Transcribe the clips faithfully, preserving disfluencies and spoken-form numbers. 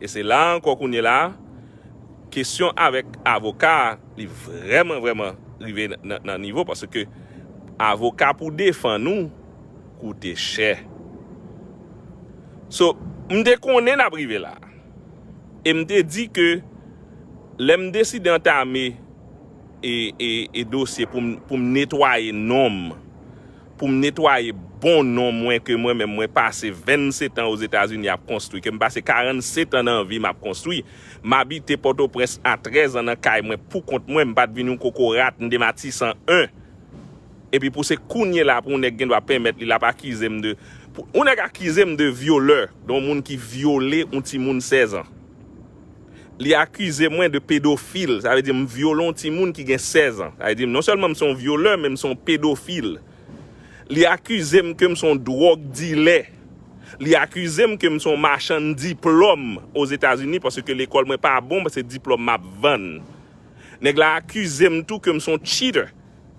E se la ankò kounye la, kesyon avèk avoka a, li vrèman, vrèman rive nan, nan nivo, paske avoka pou defann ou koute chè. So, m te konnen n ap rive la. E m te di ke lè m deside antame e, e, e dosye pou m, pou m netwaye non m, pou m netwaye bon non mwen ke mwen menm mwen pase vennsetan Ozetazini ap konstwi, ke m pase karannsetan nan vi m ap konstwi. M abite Pòtoprens a trèz an nan kay mwen pou kont mwen, m pa t vin yon kokorat, m te Matisan en. Epi pou se kounye la pou yon nèg gen dwa pèmèt li, l ap akize m de, pou, yon nèg akize m de vyolè, de yon moun ki vyole yon timoun sèz an. Li akize mwen de pedofil, sa vle di m vyole yon timoun ki gen sèz an. Sa vle di m non sèlman m se yon vyolè, men m se yon pedofil. Li akize m ke m se yon dwòg dilè. Li akize m ke m se yon machann diplòm Ozetazini, paske lekòl mwen pa bon, se diplòm m ap vann. Nèg la akize m tou ke m se yon cheater,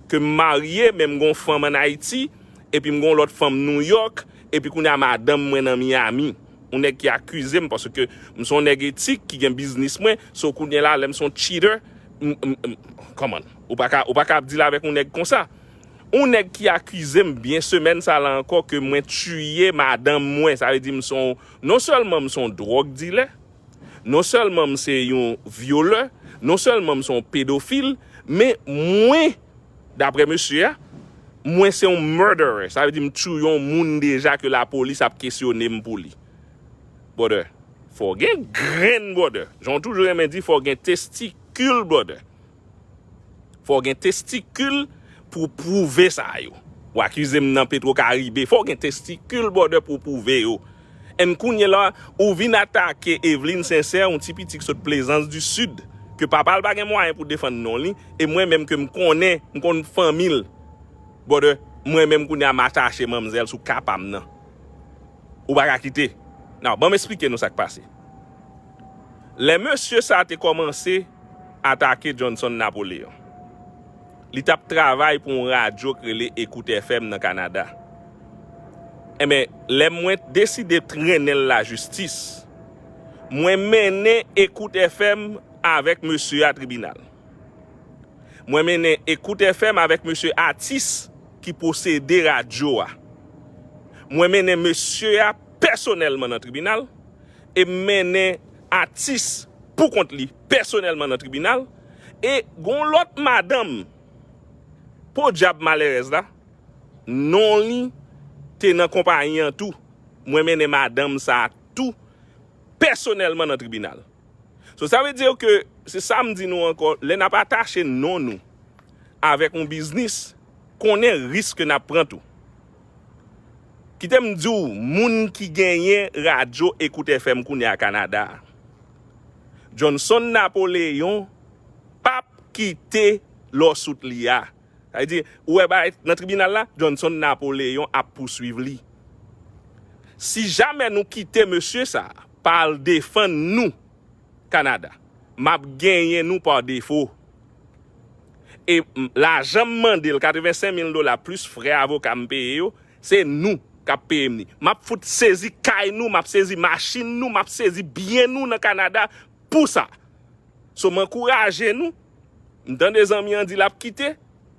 ke m marye, men m gen yon fanm ann Ayiti, epi m gen yon lòt fanm Nouyòk, epi kounye a madanm mwen nan Miami. Yon nèg ki akize m, paske m se yon nèg etik ki gen biznis mwen, so kounye la, lè m se yon cheater, m, m, m, kòman? Ou pa ka, ou pa ka ap deal avèk yon nèg konsa. Yon nèg ki akize m byen semèn sa la ankò ke mwen tiye madanm mwen, sa vle di m se yon, non sèlman m se yon dwòg dilè, non sèlman m se yon vyolè, non sèlman m se yon pedofil, men mwen, daprè mesye a, mwen se yon murderer. Sa vle di m tiye yon moun deja ke lapolis ap kesyone m pou li. Brother, fò w gen grenn, brother. Jan w toujou renmen di, fò w gen testikil, brother. Fò w gen testikil pou w pwouve sa yo. W akize m nan Petro Caribe. Fò w gen testikil, brother, pou w pwouve yo. And kounye la, ou vin atake Eveline Sincère, yon ti pitit ki sot Plaisance du Sud, ke papa l pa gen mwayen pou defann non li, e mwen menm ke m konnen, m konn fanmi l. Brother, mwen menm kounye a m atache manmzèl sou ka pa m nan. Ou pa ka kite. Now, ban m esplike nou sa k pase. Lè mesye sa te kòmanse atake Johnson Napoléon, li t ap travay pou yon radyo k rele Écoute F M nan Kanada. Enben, lè mwen deside trennen l lajistis, mwen mennen Écoute F M avèk mesye a tribinal. Mwen mennen Écoute F M avèk mesye Atis ki posede radyo a. Mwen mennen mesye a pèsonèlman nan tribinal, e m mennen Atis pou kont li pèsonèlman nan tribinal, e gon lòt madanm, podyab malerèz la, non li te nan konpayi an tou. Mwen mennen madanm sa a tou pèsonèlman nan tribinal. So, sa vle di ke, se sa m di nou ankò, lè n ap atache non nou avèk yon biznis, konnen risk ke n ap pran tou. Kite m di w, moun ki genyen radyo Écoute F M kounye a Kanada a, Johnson Napoléon p ap kite lawsuit li a. Sa vle di, ou wè bagay nan tribinal la, Johnson Napoléon ap pouswiv li. Si jamè nou kite mesye sa a pa al defann nou Kanada, m ap genyen nou pa defo. E m, lajan m mande l, katrevensenk mil dola plis frè avoka m peye yo, se nou k ap peye m li. M ap fout sezi kay nou, m ap sezi machin nou, m ap sezi byen nou nan Kanada pou sa. So, m ankouraje nou. M tande zanmi an di l ap kite.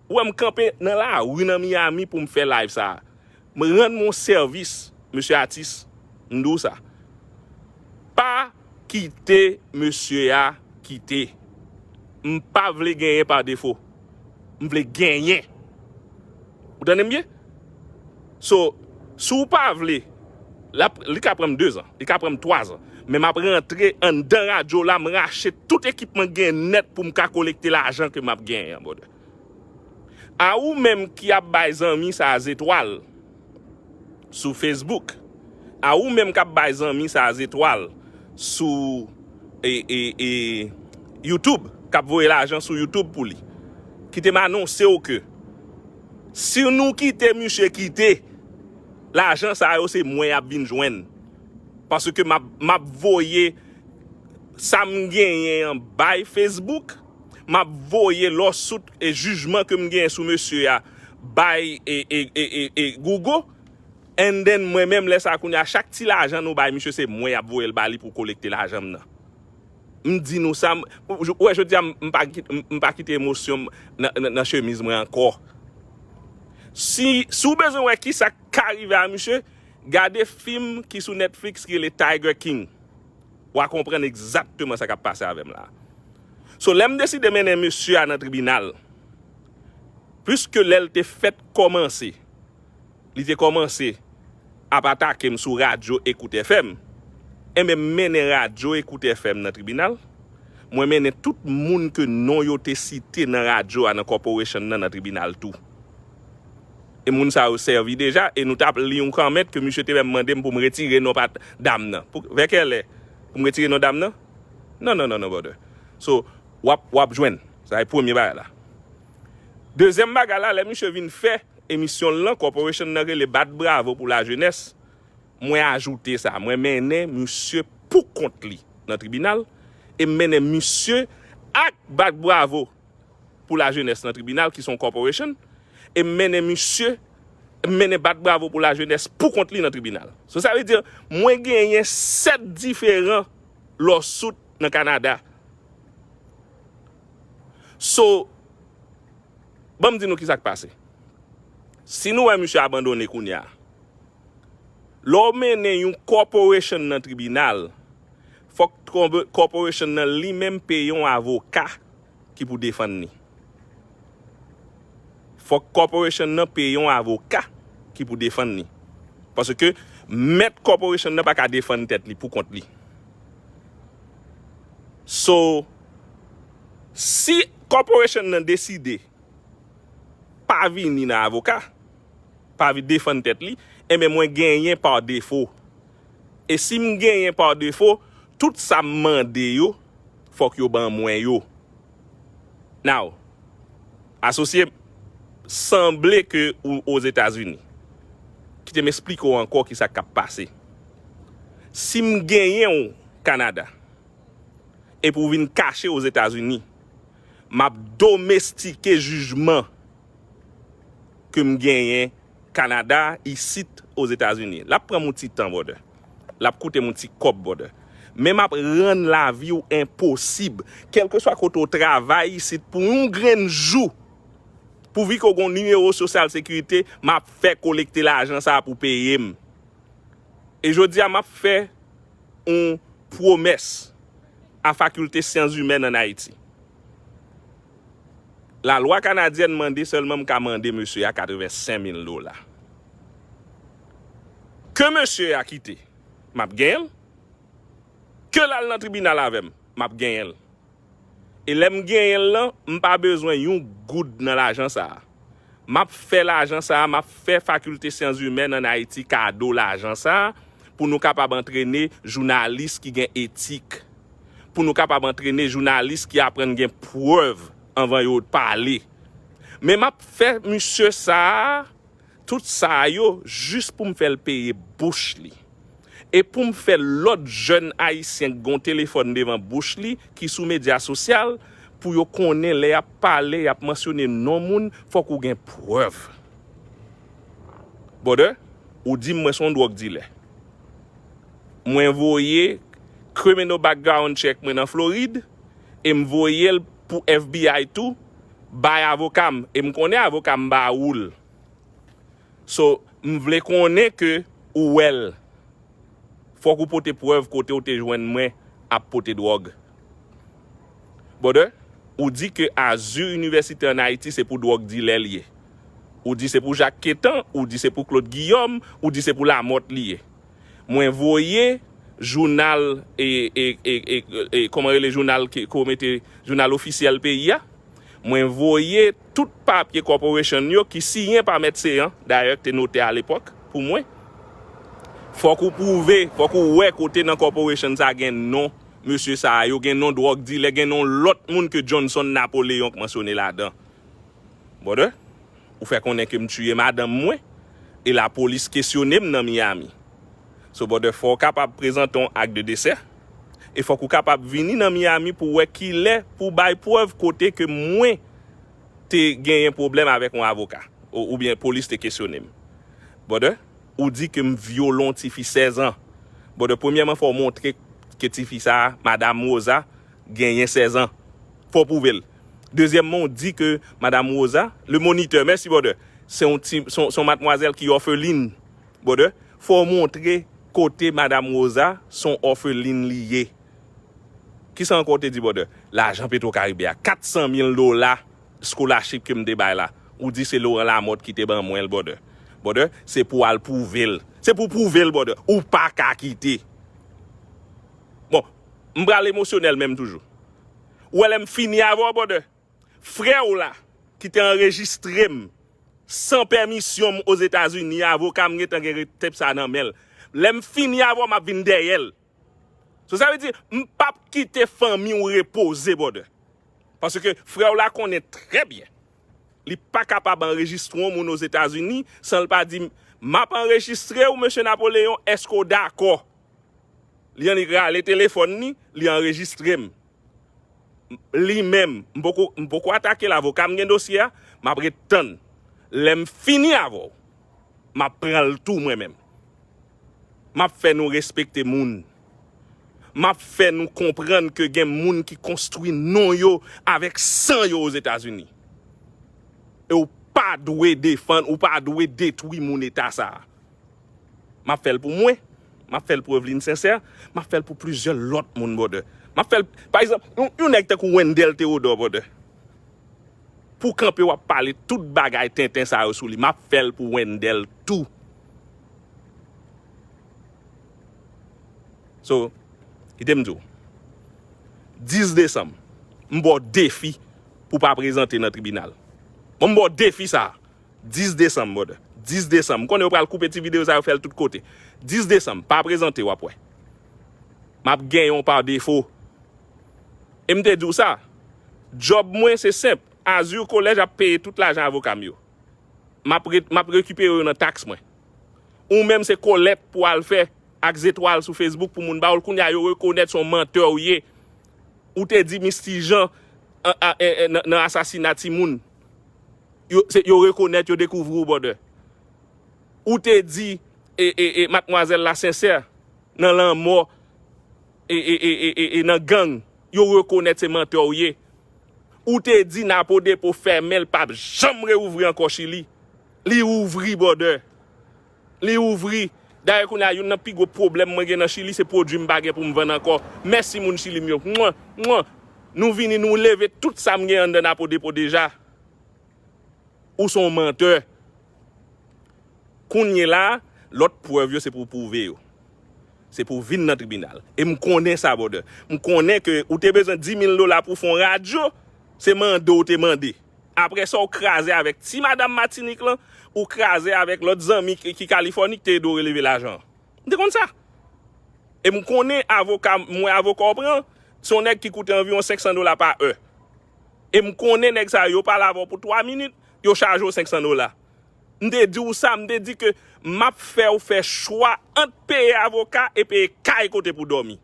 Ou wè m kanpe nan lari nan Miami pou m fè live sa a. M rann mwen yon sèvis, mesye Atis. M di w sa. Pa kite mesye a kite. M pa vle genyen pa defo. M vle genyen. Ou tande m byen? So, si w pa vle, l ap, li ka pran m dezan, li ka pran m twazan. Men m ap rantre anndan radyo la, m rache tout ekipman k gen nèt pou m ka kolekte lajan ke m ap genyen an, brother. A ou menm ki ap bay zanmi sa a zetwal sou Facebook, a ou menm k ap bay zanmi sa a zetwal sou, e, e, e, YouTube, k ap voye lajan sou YouTube pou li, kite m anonse w ke si nou kite misye kite, lajan sa yo se mwen y ap vin jwenn. Paske m ap, m ap voye sa m genyen an bay Facebook, m ap voye lawsuit e jijman ke m genyen sou mesye a bay e, e, e, e, e Google. And then mwen menm lè sa kounye a, chak ti lajan nou bay misye, se mwen y ap voye l ba li pou kolekte lajan m nan. M di nou sa, m, ou wè jodi a m, m pa, m, m pa kite emosyon m nan, nan, nan chemiz mwen ankò. Si, si w bezwen wè kisa k ka rive a misye, gade fim ki sou Netflix ki rele Tiger King. W a konprann egzakteman sa k ap pase avè m la. So, lè m deside mennen mesye a nan tribinal, piske lè l te fèt kòmanse, li te kòmanse ap atake m sou radyo Ecoute F M, enben, m mennen radyo Ecoute F M nan tribinal. Mwen mennen tout moun ke non yo te site nan radyo a nan corporation nan nan tribinal tou. E moun sa yo sèvi deja, e nou t ap li yon kòmant ke misye te menm mande m pou m retire non pa dam nan. Pou, vè kèlè? Pou m retire non dam nan? Non, non, non, non, brother. So, w ap, w ap jwenn. Sa e premye bagay la. Dezyèm bagay la, lè misye vin fè emisyon l lan, corporation nan rele Bat Bravo pou Lajenès, mwen ajoute sa. Mwen mennen misye pou kont li nan tribinal, e m mennen misye ak Bat Bravo pou Lajenès nan tribinal, ki se yon corporation, e m mennen misye, m mennen Bat Bravo pou Lajenès pou kont li nan tribinal. So, sa vle di, mwen genyen sèt diferan lawsuit nan Kanada. So, ban m di nou kisa k pase. Si nou wè misye abandone kounye a, lè w mennen yon corporation nan tribinal, fòk kòb-, corporation nan li menm peye yon avoka ki pou defann li. Fòk corporation nan peye yon avoka ki pou defann li. Paske mèt corporation nan pa ka defann tèt li pou kont li. So, si corporation nan deside pa vini nan avoka, pa vin defann tèt li, enben mwen genyen pa defo. E si m genyen pa defo, tout sa m mande yo, fòk yo ban mwen yo. Now, asosye m, sanble ke ou Ozetazini. Kite m esplike w ankò kisa k ap pase. Si m genyen w Kanada, epi w vin kache Ozetazini, m ap domestike jijman ke m genyen Kanada, isit Ozetazini. L ap pran m yon ti tan, brother. L ap koute m yon ti kòb, brother. Men m ap rann lavi w enposib. Kèlkeswa kote w travay isit, pou yon grenn jou, pouvi ke w gen yon nimewo sosyal sekirite, m ap fè kolekte lajan sa a pou peye m. E jodi a, m ap fè yon pwomès a Fakilte Syans Imèn ann Ayiti. Lalwa kanadyèn mande sèlman m ka mande mesye a katrevensenk mil dola. Ke mesye a kite, m ap genyen l. Ke l al nan tribinal avè m, m ap genyen l. E lè m genyen l lan, m pa bezwen yon goud nan lajan sa a. M ap fè lajan sa a, m ap fè Fakilte Syans Imèn ann Ayiti kado lajan sa a, pou nou kapab antrene jounalis ki gen etik, pou nou kapab antrene jounalis ki aprann gen prèv anvan yo pale. Men m ap fè misye sa a, tout sa yo, jis pou m fè l peye bouch li. E pou m fè lòt jèn ayisyen k gen yon telefòn devan bouch li, ki sou medya sosyal, pou yo konnen lè y ap pale, y ap mansyone non moun, fòk ou gen prèv. Brother, ou di m mwen se yon dwòg dilè. Mwen voye criminal background check mwen nan Florid, e m voye l pou F B I tou, bay avoka m, e m konnen avoka m ba ou l. So, m vle konnen ke ou wè l. Fòk ou pote prèv kote ou te jwenn mwen ap pote dwòg. Brother, ou di ke Azur University ann Ayiti se pou dwòg dilè l ye. Ou di se pou Jacques Quétan, ou di se pou Claude Guillaume, ou di se pou Lamothe li ye. Mwen voye jounal, e, e, e, e, e, kòman rele jounal ke, ke w mete, jounal ofisyèl peyi a. Mwen voye tout papye corporation yo ki siyen pa Mèt Seyan, dayè, te notè alepòk, pou mwen. Fòk ou pwouve, fòk ou wè kote nan corporation sa gen non mesye sa yo, gen non dwòg dilè, gen non lòt moun ke Johnson Napoléon k mansyone ladan. Brother, ou fè konnen ke m tiye madanm mwen, e lapolis kesyone m nan Miami. So, brother, fò w kapab prezante yon ak de desè, e fòk ou kapab vini nan Miami pou w wè kilè pou w bay prèv kote ke mwen te genyen pwoblèm avèk yon avoka, ou, oubyen polis te kesyone m. Brother, Ou di ke m vyole yon tifi sèz an. Brother, premyèman, fò w montre ke tifi sa a, Madam Rosa, genyen sèz an. Fò w pwouve l. Dezyèmman, ou di ke Madam Rosa, le moniteur, mèsi, brother, se yon ti, se yon, se yon matmwazèl ki òfelin, brother. Fò w montre kote Madam Rosa, se yon òfelin li ye. Kisa ankò w te di, brother? Lajan Petro Caribe a, kat san mil dola scholarship ke m te bay la. Ou di se Laurent Lamothe ki te ban mwen l, brother. Brother, se pou w al pwouve l. Se pou w pwouve l, brother. Ou pa ka kite. Bon, m pral emosyonèl menm toujou. Ou wè lè m fini avè w, brother? Frè w la, ki te anrejistre m san pèmisyon m Ozetazini, avoka m gentan gen tep sa nan men l. Lè m fini avè w, m ap vin dèyè l. So, sa vle di, m p ap kite fanmi w repoze, brother. Paske frè w la konnen trè byen. Li pa kapab anrejistre yon moun Ozetazini san l pa di, m ap anrejistre w, mesye Napoleyon, èske w dakò? Li annik rale telefòn li, li anrejistre m. Li menm, m poko, m poko atake l, avoka m gen dosye a, m ap ret tann. Lè m fini avè w, m ap pran l tou mwen menm. M ap fè nou respekte moun. M ap fè nou konprann ke gen moun ki konstwi non yo avèk san yo Ozetazini. E w pa dwe defann, ou pa dwe detwi moun eta sa a. M ap fè l pou mwen. M ap fè l pou Evelyne Sincère. M ap fè l pou plizyè lòt moun, brother. M ap fè l, pa egzanp, yon, yon nèg tankou Wendell Theodore, brother. Pou kanpe w ap pale tout bagay tenten sa yo sou li. M ap fè l pou Wendell tou. So, kite m di w. Dis desanm, m ba w defi pou w pa prezante nan tribinal. Bon, m ba w defi sa a. Dis desanm, brother. Dis desanm. M konnen yo pral koupe ti videyo sa yo, fè l tout kote. Dis desanm, pa prezante, w ap wè. M ap genyen w pa defo. E m te di w sa. Djòb mwen se senp. Azur College ap peye tout lajan avoka m yo. M ap re-, m ap rekipere yo nan taks mwen. Ou menm se kolèt pou w al fè ak zetwal sou Facebook pou moun ba w l. Kounye a yo rekonèt se yon mantè w ye. Ou te di Misty Jean an, a, e, e, nan, nan asasina timoun. Yo, se, yo rekonèt, yo dekouvri w, brother. Ou te di, e, e, e, Madmwazèl la Sincère nan lanmò, e, e, e, e, e, e nan gang, yo rekonèt se mantè w ye. Ou te di Napo Depo fèmen, l p ap janm reouvri ankò Chili. Li ouvri, brother. Li ouvri. Dayè, kounye a, youn nan pi gwo pwoblèm mwen gen nan Chili, se pwodui m pa gen pou m vann ankò. Mèsi, moun Chili m yo. Mwen, mwen. Nou vini, nou leve tout sa m gen anndan Napo Depo deja. Ou se yon mantè. Kounye la, lòt prèv yo, se pou w pwouve yo. Se pou w vin nan tribinal. E m konnen sa, brother. M konnen ke ou te bezwen dis mil dola pou w fè yon radyo, se mande w te mande. Apre sa, w kraze avèk ti madanm Matinik lan, ou kraze avèk lòt zanmi ki, ki Kalifòni ki te ede w releve lajan an. M te konn sa. E m konnen avoka, m wè avoka w pran, se yon nèg ki koute anviwon senk san dola pa è. E m konnen nèg sa yo, yo pale avè w pou twa minit, yo chaje w senk san dola. M te di w sa, m te di ke m ap fè w fè chwa ant peye avoka e peye kay kote pou dòmi.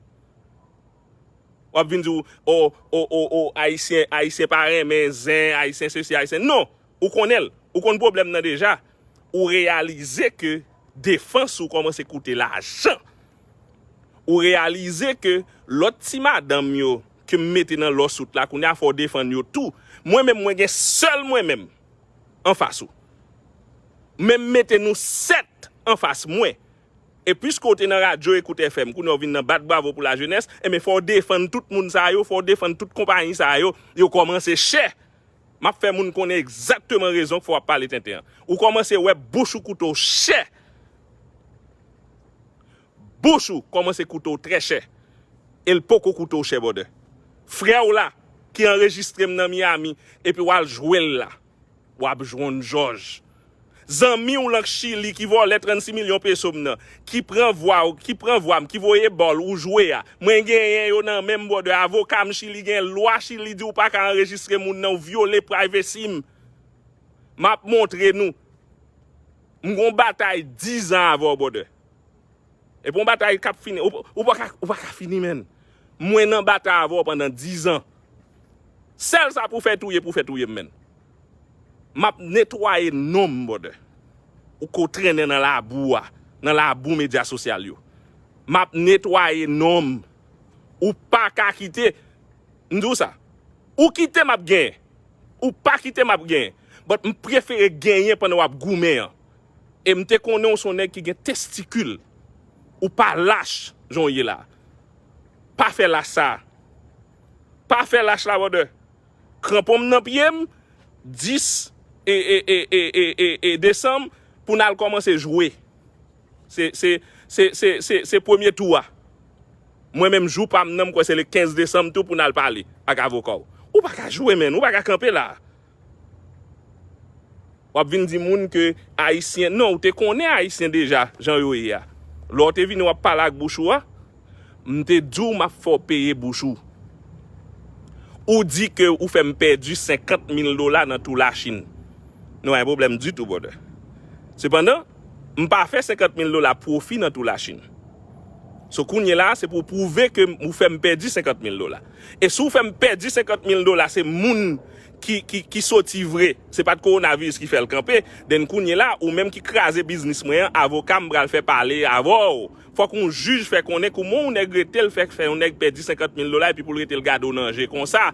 W ap vin di w, o, o, o, o, Ayisyen, Ayisyen pa renmen zen, Ayisyen sesi, Ayisyen. Non, ou konnen l. Ou konn pwoblèm nan deja. Ou reyalize ke defans ou kòmanse koute lajan. Ou reyalize ke lòt ti madanm yo ke m mete nan lòsout la, kounye a fò w defann yo tou. Mwen menm, mwen gen sèl mwen menm anfas ou. Men m mete nou sèt anfas mwen. E piske w te nan radyo Ecoute F M, kounye a w vin nan bat bravo pou lajenès, enben fò w defann tout moun sa yo, fò w defann tout konpayi sa yo, yo kòmanse chè. M ap fè moun konnen egzakteman rezon k fè w ap pale tenten an. Ou kòmanse wè bouch ou koute w chè. Bouch ou kòmanse koute w trè chè. E l poko koute w chè, brother. Frè w la, ki anrejistre m nan Miami, epi w al jwe l la. W ap jwenn jòj. Zanmi w lan Chili ki vòlè trannsis milyon peso m nan, ki pran vwa w, ki pran vwa m, ki voye bòl ou jwe a. Mwen genyen yo nan men m, brother. Avoka m Chili gen lwa Chili di w pa ka anrejistre moun nan, w vyole privacy m. M ap montre nou. M gon batay diz an avè w, brother. Epi yon batay k ap fini. Ou, ou pa ka, ou pa ka fini, menn. Mwen nan batay avè w pandan diz an. Sèl sa pou fè touye, pou fè touye m, menn. M ap netwaye non m, brother. Ou ko trennen nan labou a. nan labou medya sosyal yo. M ap netwaye non m. Ou pa ka kite. M di w sa. Ou kite m ap genyen. Ou pa kite m ap genyen. But m prefere genyen pandan w ap goumen an. E m te konnen w se yon nèg ki gen testikil. Ou pa lach jan w ye la. Pa fè lach sa. Pa fè lach la, brother. Kranpon m nan pye m, dis e, e, e, e, e, e, e desanm pou n al kòmanse jwe. Se, se, se, se, se, se premye tou a. Mwen menm jou pa m nan, m kwè se le kenz desanm tou pou n al pale ak avoka w. Ou pa ka jwe, menn, ou pa ka kanpe la. W ap vin di moun ke Ayisyen, non, ou te konnen Ayisyen deja, jan yo ye a. Lè w te vini w ap pale ak bouch ou a, m te di w m ap fè w peye bouch ou. Ou di ke ou fè m pèdi senkant mil dola nan tou Lachin. Nou pa gen pwoblèm ditou, brother. Sepandan, m pa fè senkant mil dola pwofi nan tou Lachin. So kounye la, se pou w pwouve ke ou fè m pèdi senkant mil dola. E si w fè m pèdi senkant mil dola, se moun ki, ki, ki soti vre. Se pa t kowonaviris ki fè l kanpe. Then kounye la, ou menm ki kraze biznis mwen an, avoka m pral fè pale avè w. Fòk yon jij fè konnen kouman yon nèg rete l fè, fè yon nèg pèdi senkant mil dola epi pou l rete l gade w nan je konsa.